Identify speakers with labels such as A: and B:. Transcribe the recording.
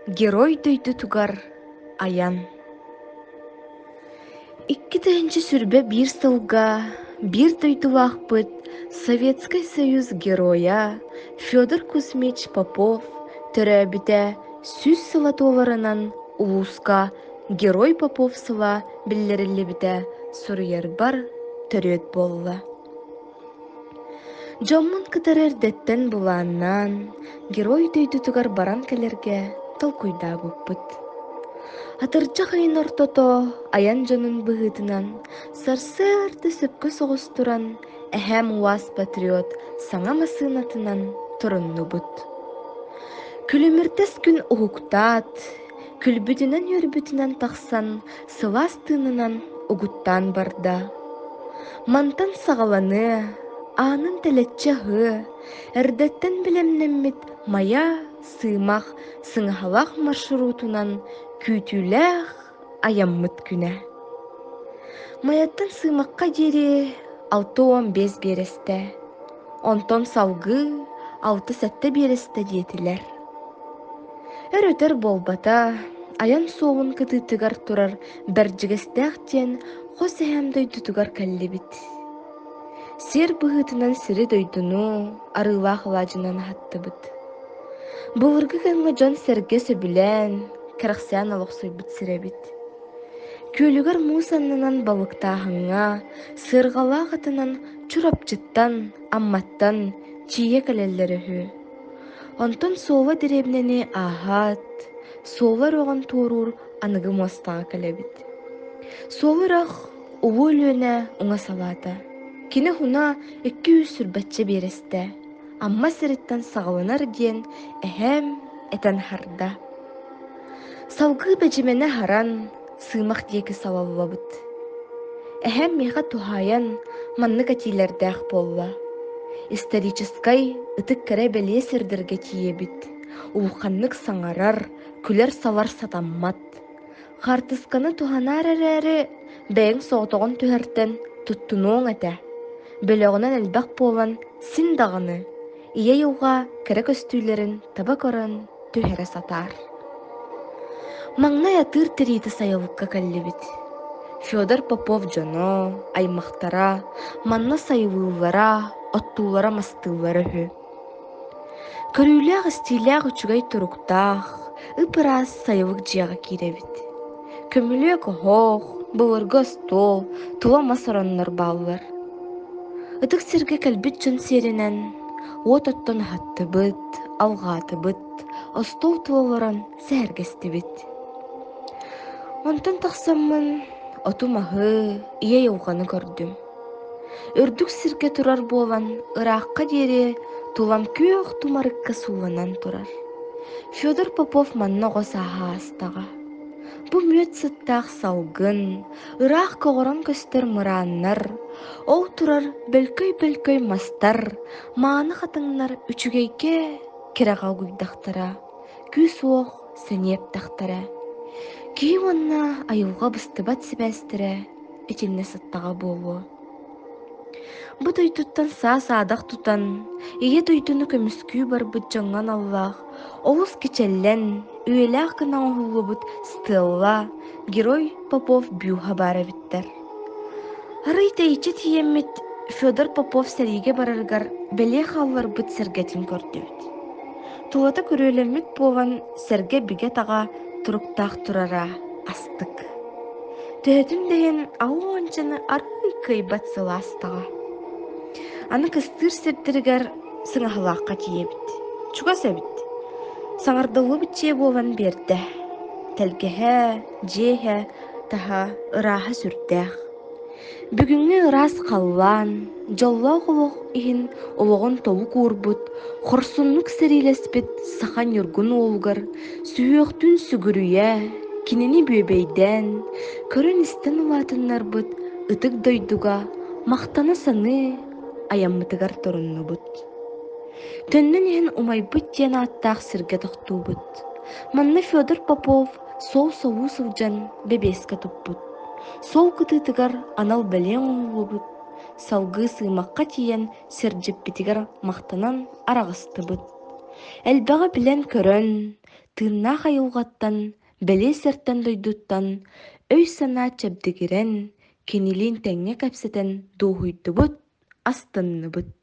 A: Герой дойдутугар айан 2021 сылга биир дойдулаахпыт Советскай Союз Геройа Федор Кузьмич Попов төрөөбүтэ 100 сыла туоларынан улууска Герой Попов сыла биллэриллибитэ суруйарбар төрүөт буолла. Дьоммун кытары эрдэттэн былааннаан, Герой дойдутугар баран кэлэргэ толкуйдаабыппыт. Атырдьах ыйын ортото айан дьонун быһыытынан сарсыарда сөпкө соҕус туран эһээм УАЗ Патриот саҥа массыынатынан туруннубут. Күлүмүрдэс күн уһуктаат, күлбүтүнэн-үөрбүтүнэн тахсан сылаас тыынынан угуттаан барда. Мантан саҕаланыа, аанын тэлэччи аһыа, эрдэттэн бэлэмнэммит Майа, Сыымах, Сыҥаһалаах маршрутунан күүтүүлээх айаммыт күнэ. Майаттан Сыымахха диэри 65 биэрэстэ, онтон салгыы 6-7 биэрэстэ диэтилэр. Өр-өтөр буолбата, айан суолун кытыытыгар турар Бэрдьигэстээх диэн хос эһээм дойдутугар кэллибит. Сиэр быһыытынан сири-дойдуну арыылаах алаадьынан аһаттыбыт. Былыргы кэмҥэ дьон-сэргэ сөбүлээн, кэрэхсээн олохсуйбут сирэ эбит. Күөлүгэр муус аннынан балыктааһыҥҥа, сыарҕалаах атынан Чурапчыттан, Амматтан тиийэ кэлэллэрэ үһү. Онтон Суола дэриэбинэни ааһаат, Суола үрэҕин туоруур аныгы муостаҕа кэлэбит. Суола үрэх Улуу Өлүөнэ уҥа салаата. Кини уһуна 220 биэрэстэ, Амма сириттэн саҕаланар диэн эһээм этэн аһарда. Салгыы Бэдьимэни аһаран, Сыымах диэки салаллабыт. Эһээм миэхэ туһаайан маннык этиилэрдээх буолла: «Историческай, ытык кэрэ бэлиэ сирдэргэ тиийэбит, улаханнык саҥарар, күлэр-салар сатаммат. Хаартысканы туһанаар эрээри, бэйэҥ соҕотоҕун түһэртэн туттунуоҥ этэ. Бөлөҕүнэн элбэх буолан син даҕаны ийэ айылҕа кэрэ көстүүлэрин таба көрөн түһэрэ сатаар. Маҥнай атыыр тириитэ сайылыкка кэллибит. Федор Попов дьоно, аймахтара манна сайылыыллара, оттуулара-мастыыллара үһү. Көрүүлээх-истиилээх үчүгэй туруктаах, ып-ыраас сайылык дьиэҕэ киирэбит. Көмүлүөк оһох, былыргы остуол, тула мас ороннор бааллар. Ытык сиргэ кэлбит дьон сиэринэн уот оттон аһаттыбыт, алҕаатыбыт, остуол тула олорон сэһэргэстибит. Онтон тахсаммын оту-маһы, ийэ айылҕаны көрдүм. Үрдүк сиргэ турар буолан, ыраахха диэри тулам күөх тумарыкка сууланан турар. Федор Попов манна оҕо сааһа аастаҕа. Бу мүөт сыттаах салгын, ыраах көҕөрөн көстөр мырааннар, ол турар бөлкөй-бөлкөй мастар, мааны хатыҥнар үчүгэйгэ кэрэҕэ угуйдахтара, күүс-уох сэниэ эптэхтэрэ. Киһи уонна айылҕа быстыбат сибээстэрэ итиннэ сыттаҕа буолуо. Бу дойдуттан саа-саадах тутан, Ийэ дойдуну көмүскүү барбыт дьоҥҥо аналлаах олус кичэллэн, үйэлээх гына оҥоһуллубут стелла, Герой Попов бюһа баар эбиттэр. Арый тэйиччи тиийэммит Федор Попов сэриигэ барарыгар бэлиэ хаалларбыт сэргэтин көрдүбүт. Тулата күрүөлэммит буолан сэргэ бигэ-таҕа туруктаах турара астык. Төһөтүн да иһин алуончаны арыый кыайбат сылаастаҕа. Аны кыстыыр сирдэригэр Сыҥаһалаахха тиийэбит. Чугас эбит. Саҥардыллыбыт дьиэ буолан биэрдэ. Тэлгэһэ, дьиэ иһэ, таһа ырааһа сүрдээх. Бүгүҥҥү ыраас халлаан, дьоллоох олох иһин олоҕун толук уурбут, хорсуннук сэриилэспит саха ньургун уолугар сүһүөхтүүн сүгүрүйэ, кинини бүөбэйдээн, көрөн-истэн улаатыннарбыт ытык дойдуга махтана саныы айаммытыгар туруннубут. Төннөн иһэн умайбыт диэн ааттаах сиргэ тохтуубут. Манна Федор Попов суол солуу сылдьан бэбиэскэ туппут. Суол кытыытыгар анал бэлиэ оҥоһуллубут, салгыы Сыымахха тиийэн сирдьиппитигэр махтанан араҕыстыбыт. Элбэҕи билэн-көрөн, Тыыннаах айылҕаттан, бэлиэ сиртэн дойдуттан өй-санаа чэбдигирэн, кинилиин тэҥҥэ кэпсэтэн дуоһуйдубут, астынныбыт.